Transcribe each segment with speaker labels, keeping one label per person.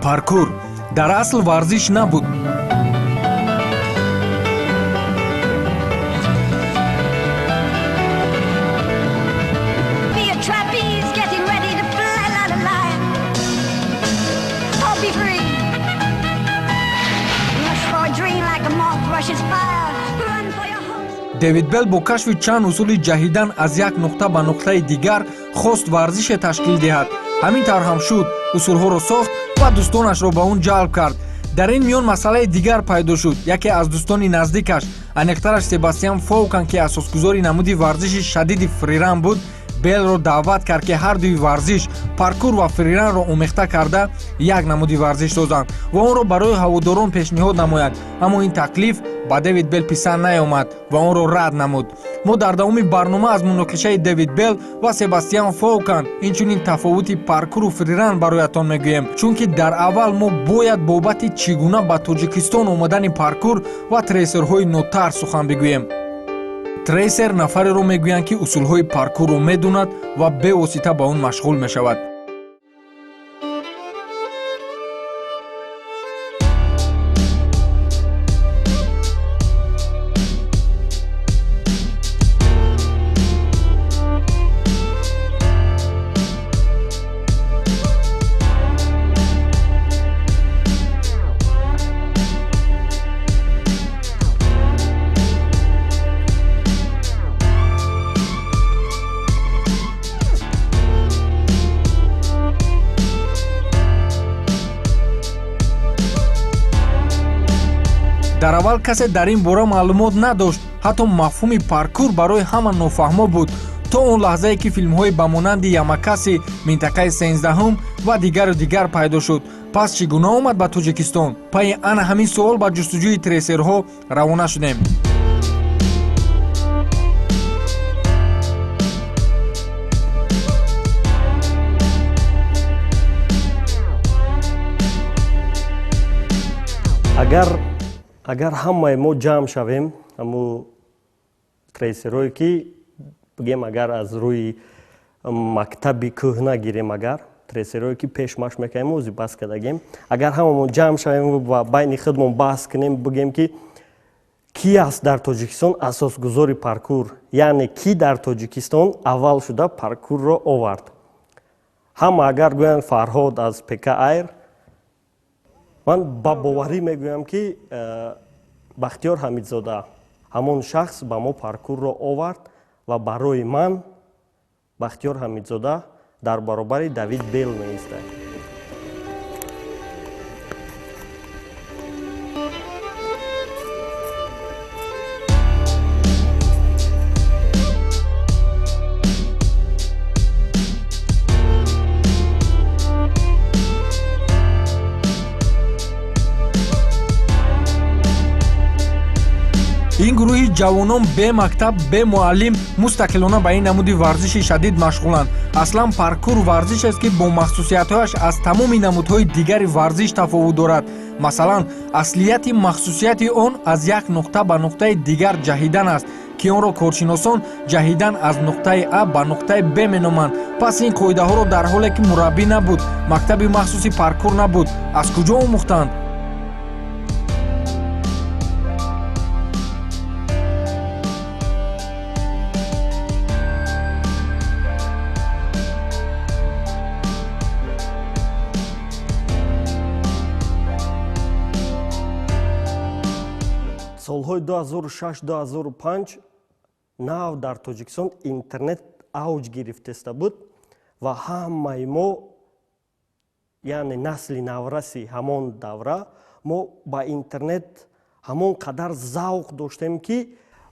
Speaker 1: Паркур дар асл варзиш набуд. Дэвид Белл бо кашфи чанд усули ҷаҳидан аз як нуқта ба нуқтаи дигар хост варзише ташкил диҳад. Ҳамин тавр ҳам шуд. Усулҳоро сохт ва дӯстонашро ба он ҷалб кард. Дар ин миён масъалаи дигар пайдо шуд. Яке аз дӯстони наздикаш, аниқтараш Себастьян Фоукан, ки асосгузори намуди варзиши шадиди фриран буд, Беллро даъват кард, ки ҳар дуи варзиш паркур ва фриранро омехта карда як намуди варзиш созанд ва онро барои ҳаводорон пешниҳод намоянд. Аммо ин таклиф ба Дэвид Белл писанд наёмад ва онро рад намуд. Мо дар давоми барнома аз муноқишаи Дэвид Белл ва Себастьян Фоукан, инчунин тафовути паркуру фриран бароятон мегӯем, чунки дар аввал мо бояд бобати чӣ гуна ба Тоҷикистон омадани паркур ва трейсерҳои нотарс сухан бигӯем. Трейсер нафареро мегӯянд, ки усулҳои паркурро медонад ва бевосита ба он машғул мешавад. Дар аввал касе дар ин бора маълумот надошт. Ҳатто мафҳуми паркур барои ҳама нофаҳмо буд, то он лаҳзае ки филмҳои ба монанди Ямакаси, минтақаи сенздаҳум ва дигару дигар пайдо шуд. Пас чӣ гуна омад ба Тоҷикистон? Пайи ана ҳамин суол ба ҷустуҷӯи трейсерҳо равона шудем.
Speaker 2: Агар ҳамаи мо ҷамъ шавем, ҳаму трейсерое ки бигем, агар аз рӯи мактаби кӯҳна гирем, агар трейсерое ки пеш машқ мекардем, ози бас кардагем, агар ҳамамон ҷамъ шавем ва байни худмон баҳс кунем, бигем ки ки аст дар Тоҷикистон асосгузори паркур, яъне ки дар Тоҷикистон аввал шуда паркурро овард, ҳама агар гӯянд Фарҳод аз ПК Айр, ман ба боварӣ мегӯям, ки Бахтиёр Ҳамидзода ҳамон шахс ба мо паркурро овард ва барои ман Бахтиёр Ҳамидзода дар баробари Давид Белл меистад.
Speaker 1: Ин гурӯҳи ҷавонон бе мактаб, бе муаллим мустақилона ба ин намуди варзиши шадид машғуланд. Аслан паркур варзишест, ки бо махсусиятҳояш аз тамоми намудҳои дигари варзиш тафовут дорад. Масалан, аслияти махсусияти он аз як нуқта ба нуқтаи дигар ҷаҳидан аст, ки онро коршиносон ҷаҳидан аз нуқтаи А ба нуқтаи Б меноманд. Пас ин қоидаҳоро дар ҳоле ки мураббӣ набуд, мактаби махсуси паркур набуд, аз куҷо омӯхтанд?
Speaker 2: Солҳои 2006-2005 нав дар Тоҷикистон интернет авҷ гирифтеста буд ва ҳамаи мо, яъне насли навраси ҳамон давра, мо ба интернет ҳамон қадар завқ доштем, ки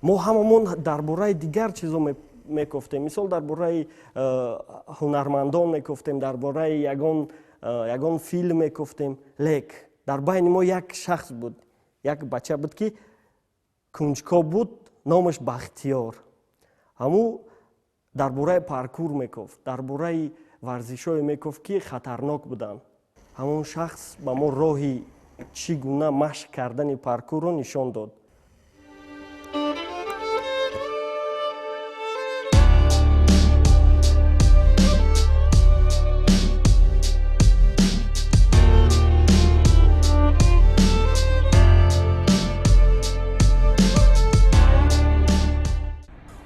Speaker 2: мо ҳамамон дар бораи дигар чизо мекофтем. Мисол, дар бораи ҳунармандон мекофтем, дар бораи ягон филм мекофтем. Лек дар байни мо як шахс буд, як бача буд, ки кунҷков буд, номаш Бахтиёр. Ҳаму дар бораи паркур мекофт, дар бораи варзишҳое мекофт, ки хатарнок буданд. Ҳамон шахс ба мо роҳи чӣ гуна машқ кардани паркурро нишон дод.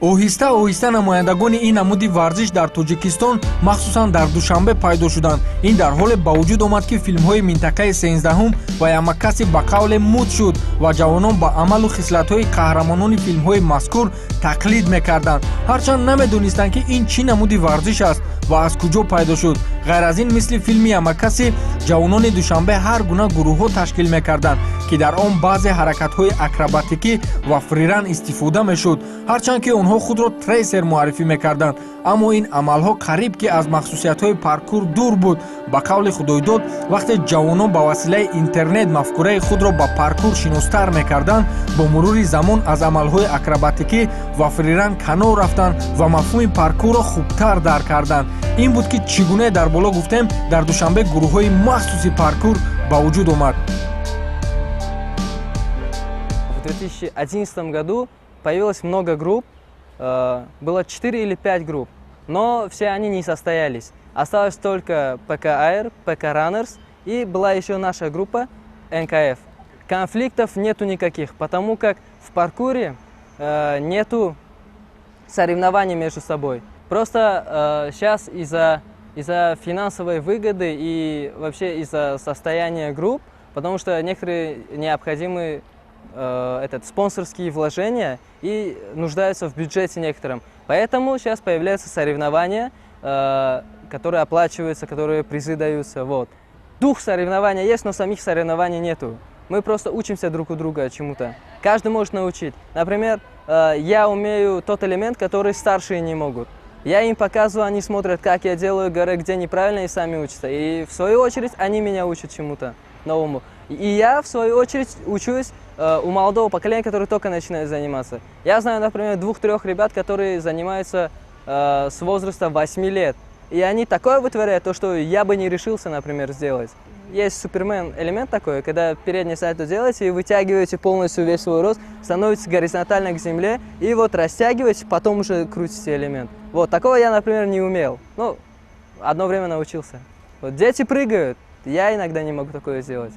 Speaker 1: Оҳиста оҳиста намояндагони ин намуди варзиш дар Тоҷикистон, махсусан дар Душанбе, пайдо шуданд. Ин дар ҳоле ба вуҷуд омад, ки филмҳои минтақаи сенздаҳум ва Ямакаси ба қавле муд шуд ва ҷавонон ба амалу хислатҳои қаҳрамонони филмҳои мазкур тақлид мекарданд, ҳарчанд намедонистанд, ки ин чӣ намуди варзиш аст ва аз куҷо пайдо шуд. Ғайр аз ин, мисли филми Ямакаси, ҷавонони Душанбе ҳар гуна гурӯҳҳо ташкил мекарданд, ки дар он баъзе ҳаракатҳои акробатикӣ ва фриран истифода мешуд. Ҳарчанд ки онҳо худро трейсер муаррифӣ мекарданд, аммо ин амалҳо қариб ки аз махсусиятҳои паркур дур буд. Ба қавли Худойдод, вақте ҷавонон ба василаи интернет мафкураи худро ба паркур шиностар мекарданд, бо мурури замон аз амалҳои акробатикӣ ва фриран канор рафтанд ва мафҳуми паркурро хубтар дарк карданд. Ин буд, ки чӣ гуна дар боло гуфтем, дар Душанбе гурӯҳҳои махсуси паркур ба вуҷуд омад.
Speaker 3: В 2011 году появилось много групп, было 4 или 5 групп, но все они не состоялись. Осталось только ПК Air, ПК Runners и была еще наша группа НКФ. Конфликтов нету никаких, потому как в паркуре нету соревнований между собой. Просто сейчас из-за финансовой выгоды и вообще из-за состояния групп, потому что некоторые необходимы спонсорские вложения и нуждаются в бюджете некоторым. Поэтому сейчас появляются соревнования, которые оплачиваются, которые призы даются. Вот. Дух соревнования есть, но самих соревнований нету. Мы просто учимся друг у друга чему-то. Каждый может научить. Например, я умею тот элемент, который старшие не могут. Я им показываю, они смотрят, как я делаю, говорят, где неправильно, и сами учатся. И в свою очередь они меня учат чему-то новому. И я, в свою очередь, учусь у молодого поколения, которое только начинает заниматься. Я знаю, например, 2-3 ребят, которые занимаются с возраста 8 лет. И они такое вытворяют, то, что я бы не решился, например, сделать. Есть супермен элемент такой, когда передний сальто делаете и вытягиваете полностью весь свой рост, становитесь горизонтально к земле и вот растягиваете, потом уже крутите элемент. Вот, такого я, например, не умел. Ну, одно время научился. Вот, дети прыгают, я иногда не могу такое сделать.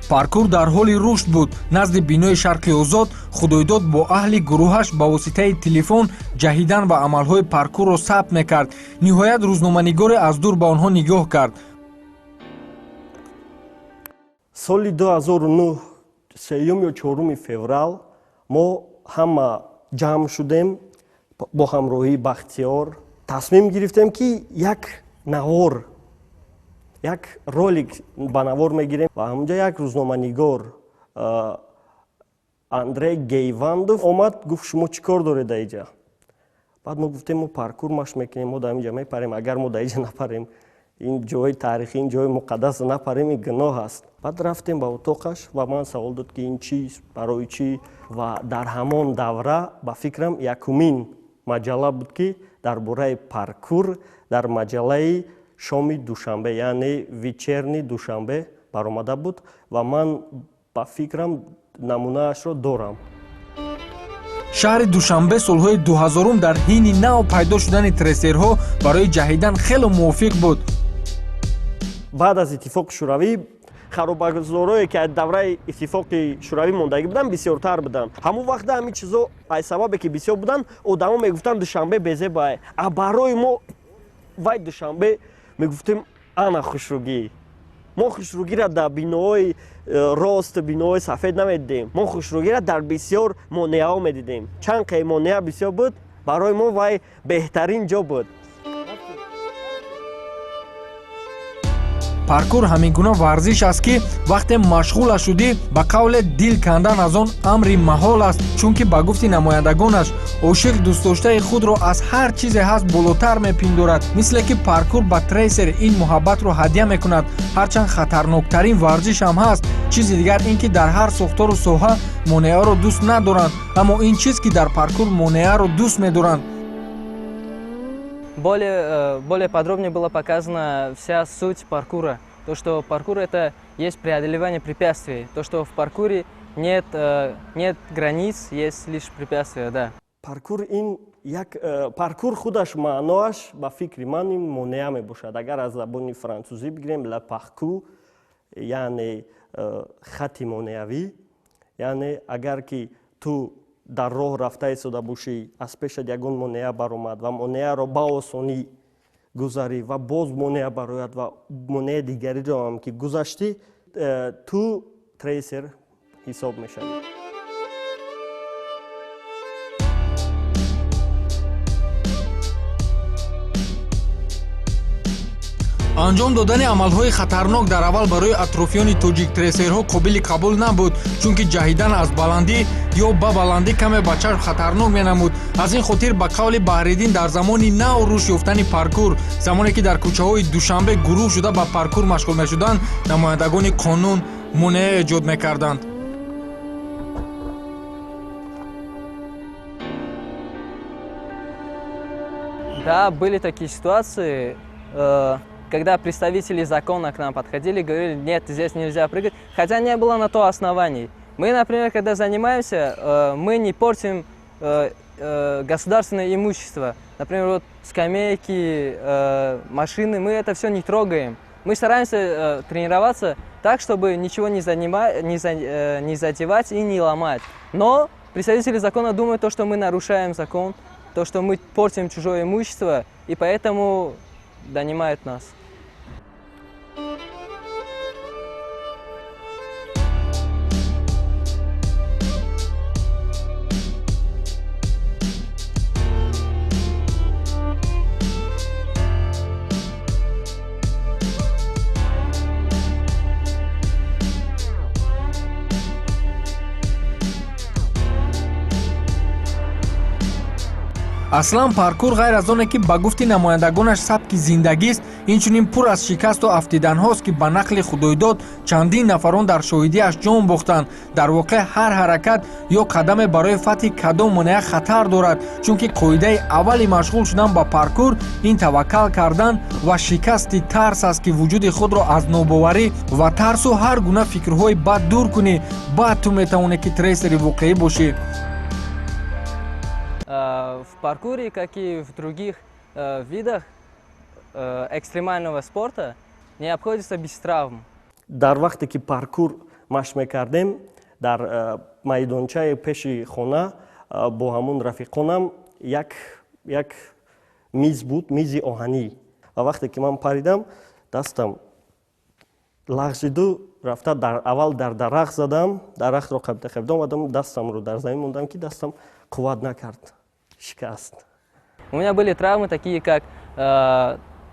Speaker 1: Паркур дар ҳоли рушд буд. Назди бинои Шарқи Озод Худойдод бо аҳли гурӯҳаш ба воситаи телефон ҷаҳидан ва амалҳои паркурро сабт мекард. Ниҳоят рӯзноманигоре аз дур ба онҳо нигоҳ кард.
Speaker 2: Соли 2009, 3 ё 4 феврал, мо ҳама ҷамъ шудем бо ҳамроҳии Бахтиёр, тасмим гирифтем, ки як навор, як ролик ба навор мегирем. Ва ҳамунҷа як рӯзноманигор Андрей Гейвандов омад, гуфт: «Шумо чӣ кор доред дар иҷа?» Баъд мо гуфтем: «Мо паркур машқ мекунем, мо дар инҷа мепарем. Агар мо дар иҷа напарем, ин ҷои таърихӣ, ин ҷои муқаддас напарем, ин гуноҳ аст». Баъд рафтем ба утоқаш ва ман савол дод, ки ин чист, барои чӣ. Ва дар ҳамон давра, ба фикрам, якумин маҷалла буд, ки дар бораи паркур дар маҷаллаи шоми Душанбе, яъне Вечерний Душанбе, баромада буд ва ман, ба фикрам, намунаашро дорам.
Speaker 1: Шаҳри Душанбе солҳои 2000-ум дар ҳини нав пайдо шудани трейсерҳо барои ҷаҳидан хело мувофиқ буд.
Speaker 2: Баъд аз Иттифоқи Шӯравӣ харобагузорое, ки аз давраи Иттифоқи Шӯравӣ мондагӣ буданд, бисёртар буданд. Ҳамон вақта ҳамин чизо, аз сабабе ки бисёр буданд, одамо мегуфтанд: «Душанбе безебай». А барои мо вай Душанбе, мегуфтем, ана хушругӣ. Мо хушругиро дар биноҳои рост, биноҳои сафед намедидем, мо хушругиро дар бисёр монеаҳо медидем. Чанд қай монеа бисёр буд, барои мо вай беҳтарин ҷо буд.
Speaker 1: Паркур ҳамин гуна варзиш аст, ки вақте машғула шудӣ, ба қавле дил кандан аз он амри маҳол аст, чунки ба гуфти намояндагонаш, ошиқ дӯстдоштаи худро аз ҳар чизе ҳаст болотар мепиндорад. Мисле ки паркур ба трейсер ин муҳаббатро ҳадя мекунад, ҳарчанд хатарноктарин варзиш ҳам ҳаст. Чизи дигар ин ки дар ҳар сохтору соҳа монеаро дӯст надоранд, аммо ин чиз ки дар паркур монеаро дӯст медоранд.
Speaker 3: Более подробнее была показана вся суть паркура. То, что паркур – это есть преодолевание препятствий. То, что в паркуре нет границ, есть лишь препятствия, да.
Speaker 2: Паркур ин як паркур худаш маъноаш ба фикри ман ин монеа мебошад. Агар аз забони французӣ бигирем, ла паркур, яъне хати монеавӣ, яъне агар ки ту дар роҳ рафта истода бошӣ, аз пешат ягон монеа баромад ва монеаро ба осонӣ гузарӣ ва боз монеа барояд ва монеаи дигариро ҳам ки гузаштӣ, ту трейсер ҳисоб мешавӣ.
Speaker 1: Анҷом додани амалҳои хатарнок дар аввал барои атрофиёни тоҷик трейсерҳо қобили қабул набуд, чунки ҷаҳидан аз баландӣ ё ба баландӣ каме ба чашм хатарнок менамуд. Аз ин хотир ба қавли Баҳриддин дар замони нав рушд ёфтани паркур, замоне ки дар кӯчаҳои Душанбе гурӯҳ шуда ба паркур машғул мешуданд, намояндагони қонун монеа эҷод мекарданд.
Speaker 3: Да, были такие ситуации, когда представители закона к нам подходили, говорили, нет, здесь нельзя прыгать, хотя не было на то оснований. Мы, например, когда занимаемся, мы не портим государственное имущество. Например, вот скамейки, машины, мы это все не трогаем. Мы стараемся тренироваться так, чтобы ничего не задевать и не ломать. Но представители закона думают, то, что мы нарушаем закон, то, что мы портим чужое имущество, и поэтому донимают нас.
Speaker 1: Аслан паркур ғайр аз оне ки ба гуфти намояндагонаш сабки зиндагист, инчунин пур аз шикасту афтиданҳост, ки ба нақли Худойдод чандин нафарон дар шоҳидиаш ҷон бохтанд. Дар воқеъ ҳар ҳаракат ё қадаме барои фатҳи кадом монеа хатар дорад, чунки қоидаи аввали машғул шудан ба паркур ин таваккал кардан ва шикасти тарс аст, ки вуҷуди худро аз нобоварӣ ва тарсу ҳар гуна фикрҳои бад дур кунӣ. Баъд ту метавонӣ ки трейсери воқеӣ бошӣ.
Speaker 3: В паркуре, как и в других видах экстремального спорта, не обходится без травм.
Speaker 2: Дар вақте ки паркур машқ мекардем, дар майдончаи пеши хона бо ҳамун рафиқонам як миз буд, мизи оҳанӣ. Ва вақте ки ман паридам, дастам лағжиду рафта аввал дар дарахт задам, дарахтро қабида қабида омадам, дастамро дар замин мондам, ки дастам қувват накард, шикаст.
Speaker 3: У меня были травмы такие, как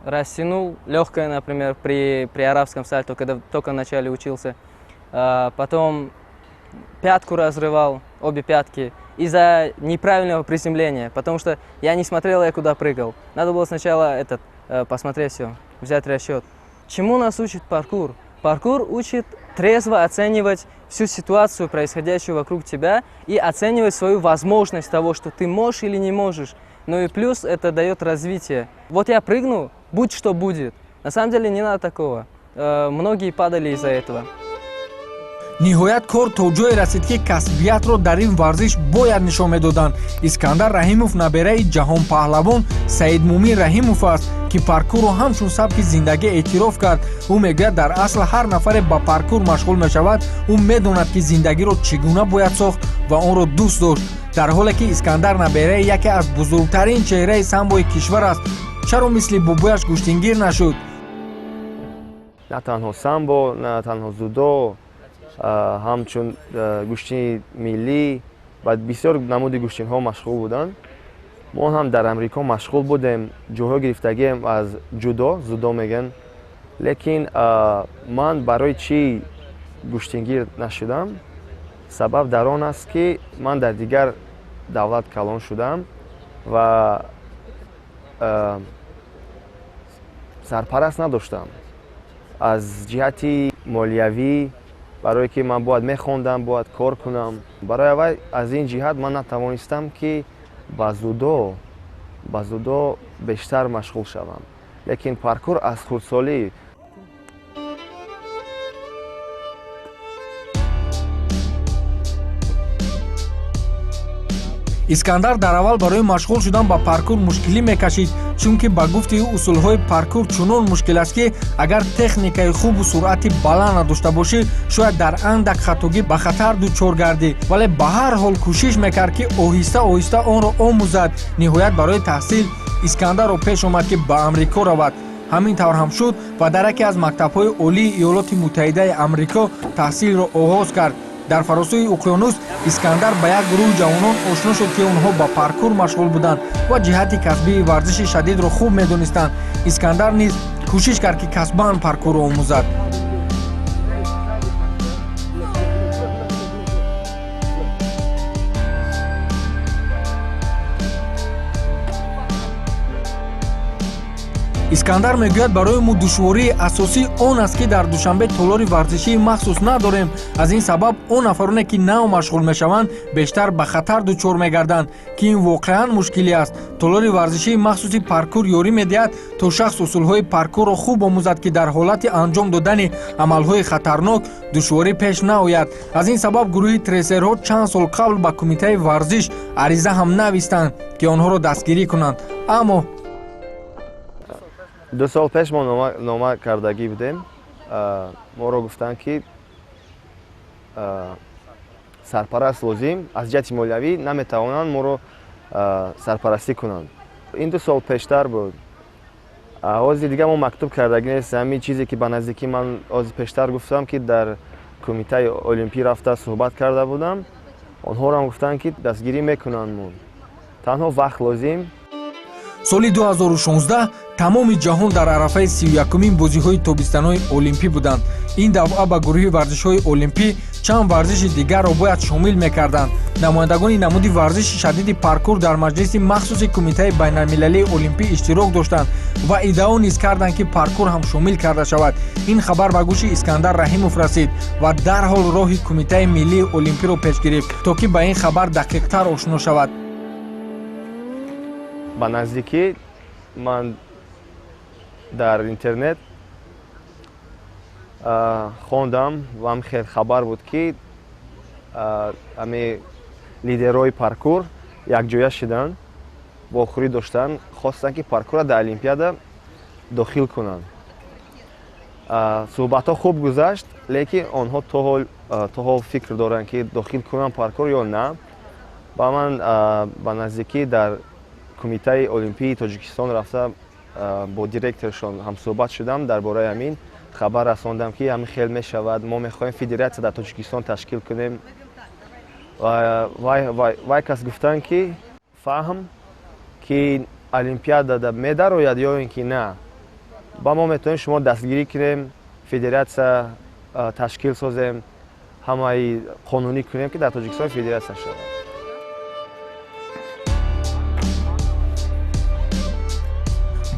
Speaker 3: растянул легкое, например, при арабском сальто, когда только вначале учился. Потом пятку разрывал, обе пятки, из-за неправильного приземления, потому что я не смотрел, я куда прыгал. Надо было сначала посмотреть все, взять расчет. Чему нас учит паркур? Паркур учит трезво оценивать всю ситуацию, происходящую вокруг тебя, и оценивать свою возможность того, что ты можешь или не можешь. Ну и плюс это дает развитие. Вот я прыгну, будь что будет. На самом деле не надо такого. Многие падали из-за этого.
Speaker 1: Ниҳоят кор то ҷое расид, ки касбиятро дар ин варзиш бояд нишон медоданд. Искандар Раҳимов набераи ҷаҳонпаҳлавон Саидмумин Раҳимов аст, ки паркурро ҳамчун сабки зиндагӣ эътироф кард. Ӯ мегӯяд, дар асл ҳар нафаре ба паркур машғул мешавад, ӯ медонад, ки зиндагиро чӣ гуна бояд сохт ва онро дӯст дошт. Дар ҳоле ки Искандар набераи яке аз бузургтарин чеҳраи самбои кишвар аст, чаро мисли бобояш гӯштингир нашуд?
Speaker 4: На танҳо самбо, на танҳо дзюдо, ҳамчун гӯштини миллӣ ва бисёр намуди гӯштинҳо машғул буданд. Мо ҳам дар Амрико машғул будем, ҷойҳо гирифтагием аз ҷудо, дзюдо мегӯянд. Лекин ман барои чӣ гӯштингир нашудам? Сабаб дар он аст, ки ман дар дигар давлат калон шудам ва сарпараст надоштам. Аз ҷиҳати молиявӣ, барое ки ман бояд мехондам, бояд кор кунам. Барои аввал аз ин ҷиҳат ман натавонистам, ки ба дзюдо бештар машғул шавам. Лекин паркур аз хурдсолӣ.
Speaker 1: Искандар дар аввал барои машғул шудан ба паркур мушкилӣ мекашид, чунки ба гуфти ӯ усулҳои паркур чунон мушкил аст, ки агар техникаи хубу суръати баланд надошта бошӣ, шояд дар андак хатогӣ ба хатар дучор гардӣ. Вале ба ҳар ҳол кӯшиш мекард, ки оҳиста оҳиста онро омӯзад. Ниҳоят барои таҳсил Искандарро пеш омад, ки ба Амрико равад. Ҳамин тавр ҳам шуд ва дар яке аз мактабҳои олии Иёлоти Муттаҳидаи Амрико таҳсилро оғоз кард. Дар фаросӯи уқёнус Искандар ба як гурӯҳи ҷавонон ошно шуд, ки онҳо ба паркур машғул буданд ва ҷиҳати касбии варзиши шадидро хуб медонистанд. Искандар низ кӯшиш кард, ки касбан паркурро омӯзад. Искандар мегӯяд, барои мо душвории асосӣ он аст, ки дар Душанбе толори варзишии махсус надорем. Аз ин сабаб он нафароне, ки нав машғул мешаванд, бештар ба хатар дучор мегарданд, ки ин воқеан мушкилӣ аст. Толори варзишии махсуси паркур ёрӣ медиҳад, то шахс усулҳои паркурро хуб омӯзад, ки дар ҳолати анҷом додани амалҳои хатарнок душворӣ пеш наояд. Аз ин сабаб гурӯҳи трейсерҳо чанд сол қабл ба кумитаи варзиш ариза ҳам навистанд, ки онҳоро дастгирӣ кунанд. Аммо
Speaker 4: 2 сол пеш мо нома кардагӣ будем. Моро гуфтанд, ки сарпараст лозим, аз ҷиҳати молиявӣ наметавонанд моро сарпарастӣ кунанд. Ин 2 сол пештар буд. Ҳозир дига мо мактуб кардагӣ нест. Ҳамин чизе, ки ба наздикӣ ман ҳозир пештар гуфтам, ки дар кумитаи олимпӣ рафта суҳбат карда будам, онҳоро гуфтанд, ки дастгирӣ мекунанд мо. Танҳо вақт лозим.
Speaker 1: Соли 2016 тамоми ҷаҳон дар арафаи 31-умин бозиҳои тобистонаи олимпӣ буданд. Ин дафъа ба гурӯҳи варзишҳои олимпӣ чанд варзиши дигарро бояд шомил мекарданд. Намояндагони намуди варзиши шадиди паркур дар маҷлиси махсуси Кумитаи байналмилалии олимпӣ иштирок доштанд ва иддао низ карданд, ки паркур ҳам шомил карда шавад. Ин хабар ба гӯши Искандар Раҳимов расид ва дарҳол роҳи Кумитаи миллии олимпиро пеш гирифт, то ки ба ин хабар дақиқтар ошно шавад.
Speaker 4: Ба наздикӣ ман дар интернет хондам ва ҳам хел хабар буд, ки ҳами лидерҳои паркур якҷоя шиданд, вохӯрӣ доштанд, хостанд, ки паркурро дар олимпиада дохил кунанд. Суҳбатҳо хуб гузашт, лекин онҳо то ҳол фикр доранд, ки дохил кунанд паркур ё на. Ба ман ба наздикӣ дар Кумитаи олимпии Тоҷикистон рафта бо директоршон ҳамсӯҳбат шудам. Дар бораи ҳамин хабар расондам, ки ҳамин хел мешавад, мо мехоҳем федератсия дар Тоҷикистон ташкил кунем. Вай кас гуфтанд, ки фаҳм, ки олимпиада медарояд ё ин ки на, ба мо метавонем шумо дастгирӣ кунем, федератсия ташкил созем, ҳамаи қонунӣ кунем, ки дар Тоҷикистон федератсия шавад.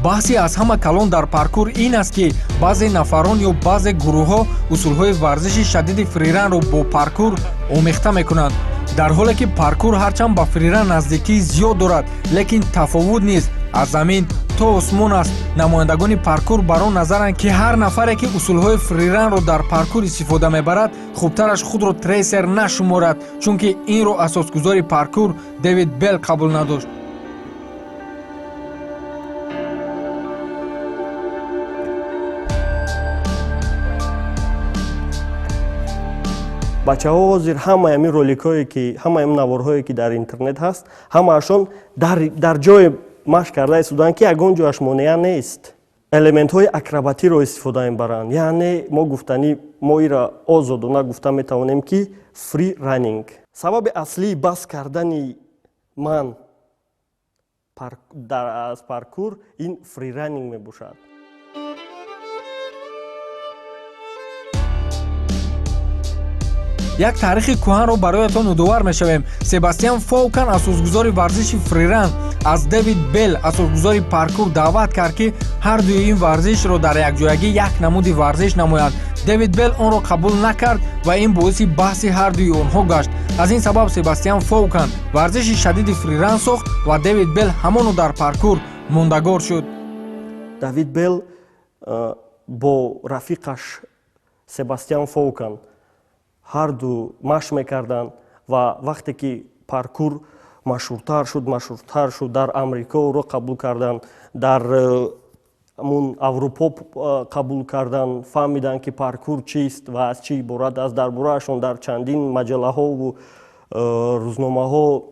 Speaker 1: Баҳси аз ҳама калон дар паркур ин аст, ки баъзе нафарон ё баъзе гурӯҳҳо усулҳои варзиши шадиди фриранро бо паркур омехта мекунанд, дар ҳоле ки паркур ҳарчанд ба фриран наздикии зиёд дорад, лекин тафовут низ аз замин то осмон аст. Намояндагони паркур бар он назаранд, ки ҳар нафаре, ки усулҳои фриранро дар паркур истифода мебарад, хубтараш худро трейсер нашуморад, чунки инро асосгузори паркур Дэвид Белл қабул надошт.
Speaker 2: Бачаҳо ҳозир ҳамаи ҳамин роликҳое, ки ҳамаи ҳамин наворҳое, ки дар интернет ҳаст, ҳамаашон дар ҷое машқ карда истоданд, ки ягон ҷояш монеа нест. Элементҳои акробатиро истифода мебаранд. Яъне мо гуфтанӣ, мо ира озодона гуфта метавонем, ки фри раннинг. Сабаби аслии бас кардани ман аз паркур ин фри раннинг мебошад.
Speaker 1: Як таърихи кӯҳанро бароятон ёдовар мешавем. Себастиан Фоукан, асосгузори варзиши фриран, аз Дэвид Белл, асосгузори паркур, даъват кард, ки ҳар дуи ин варзишро дар якҷоягӣ як намуди варзиш намоянд. Дэвид Белл онро қабул накард ва ин боиси баҳси ҳар дуи онҳо гашт. Аз ин сабаб Себастиан Фоукан варзиши шадиди фриран сохт ва Дэвид Белл ҳамоно дар паркур мондагор шуд.
Speaker 2: Давид Белл бо рафиқаш Себастиан Фоукан ҳарду машқ мекарданд ва вақте ки паркур машҳуртар шуд, машҳуртар шуд. Дар Амрико ӯро қабул карданд, дар ҳамун Аврупо қабул карданд, фаҳмиданд, ки паркур чист ва аз чӣ иборат аст. Дар бораашон дар чандин маҷаллаҳову рӯзномаҳо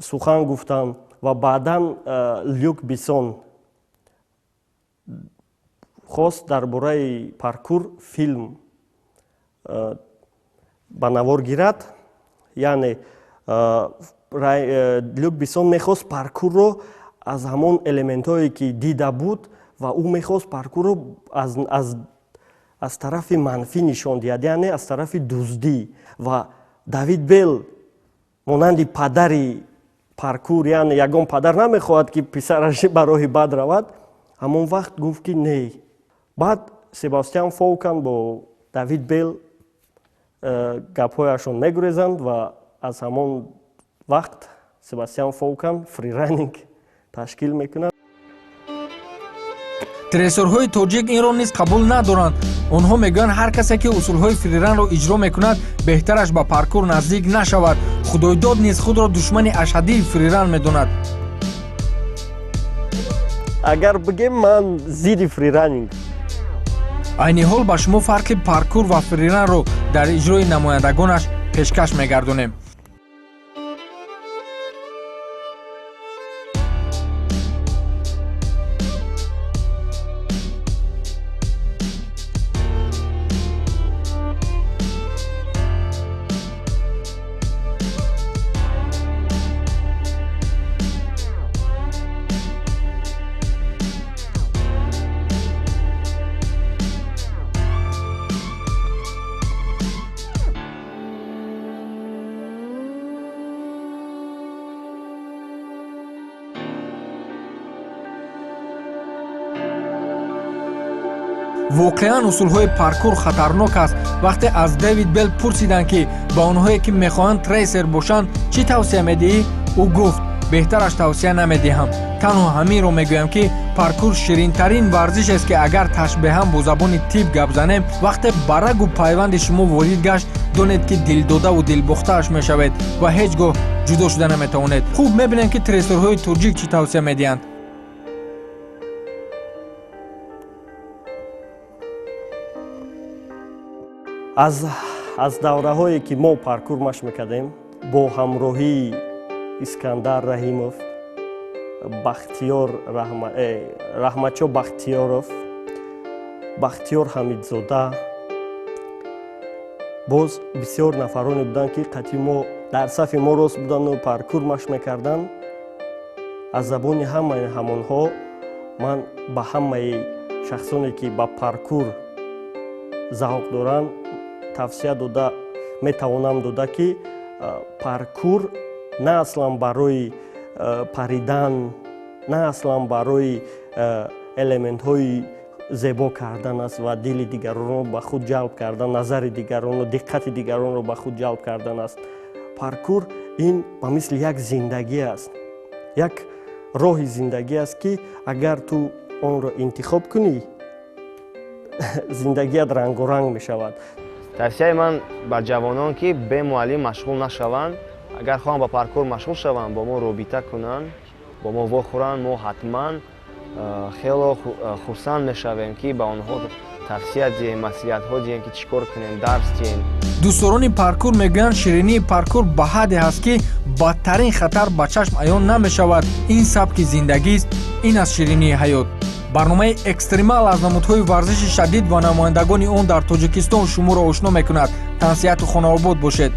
Speaker 2: сухан гуфтанд ва баъдан Люк Бессон хост дар бораи паркур филм ба навор гирад. Яъне Люк Бессон мехост паркурро аз ҳамон элементҳое, ки дида буд, ва ӯ мехост паркурро аз тарафи манфӣ нишон диҳад, яъне аз тарафи дуздӣ. Ва Давид Белл монанди падари паркур, яъне ягон падар намехоҳад, ки писараш ба роҳи бад равад, ҳамон вақт гуфт, ки не. Баъд Себастьян Фоукан бо Давид Белл гапҳояшон мегурезанд ва аз ҳамон вақт Себастьян Фоукан фрираннинг ташкил мекунад.
Speaker 1: Трессорҳои тоҷик инро низ қабул надоранд. Онҳо мегӯянд, ҳар касе, ки усулҳои фриранро иҷро мекунад, беҳтараш ба паркур наздик нашавад. Худойдод низ худро душмани ашаддии фриран медонад.
Speaker 2: Агар бигем, ман зидди фрираннинг.
Speaker 1: Айни ҳол ба шумо фарқи паркур ва фриранро дар иҷрои намояндагонаш пешкаш мегардонем. Воқеан, усулҳои паркур хатарнок аст. Вақте аз Дэвид Белл пурсиданд, ки ба онҳое, ки мехоҳанд трессер бошанд, чӣ тавсия медиҳӣ, ӯ гуфт: беҳтараш тавсия намедиҳам, танҳо ҳаминро мегӯям, ки паркур ширинтарин варзишест, ки агар ташбеҳан бо забони тиб гап занем, вақте ба рагу пайванди шумо ворид гашт, донед, ки дилдодаву дилбохтааш мешавед ва ҳеҷ гоҳ ҷудо шуда наметавонед. Хуб, мебинем, ки трессорҳои тоҷик чӣ тавсия медиҳанд.
Speaker 2: Аз давраҳое, ки мо паркур машқ мекардем бо ҳамроҳии Искандар Раҳимов, Бахтиёр Раҳматшо Бахтиёров, Бахтиёр Ҳамидзода, боз бисёр нафароне буданд, ки қатъи мо дар сафи мо рост буданду паркур машқ мекарданд. Аз забони ҳамаи ҳамонҳо ман ба ҳамаи шахсоне, ки ба паркур завқ доранд, тавсия дода метавонам дода, ки паркур на аслан барои паридан, на аслан барои элементҳои зебо кардан аст ва дили дигаронро ба худ ҷалб кардан, назари дигаронро, диққати дигаронро ба худ ҷалб кардан аст. Паркур ин ба мисли як зиндагӣ аст, як роҳи зиндагӣ аст, ки агар ту онро интихоб кунӣ, зиндагият рангоранг мешавад.
Speaker 4: Тавсияи ман ба ҷавонон, ки бе муаллим машғул нашаванд. Агар хоҳанд ба паркур машғул шаванд, бо мо робита кунанд, бо мо вохӯранд. Мо ҳатман хело хурсанд мешавем, ки ба онҳо тавсия диҳем, маслиҳатҳо диҳем, ки чӣ кор кунем, дарс диҳем.
Speaker 1: Дӯстдорони паркур мегӯянд, ширинии паркур ба ҳадде ҳаст, ки бадтарин хатар ба чашм аён намешавад. Ин сабки зиндагист, ин аз ширинии ҳаёт. Барномаи «Экстремал» аз намудҳои варзиши шадид ва намояндагони он дар Тоҷикистон шуморо ошно мекунад. Тансиҳату хонаобод бошед.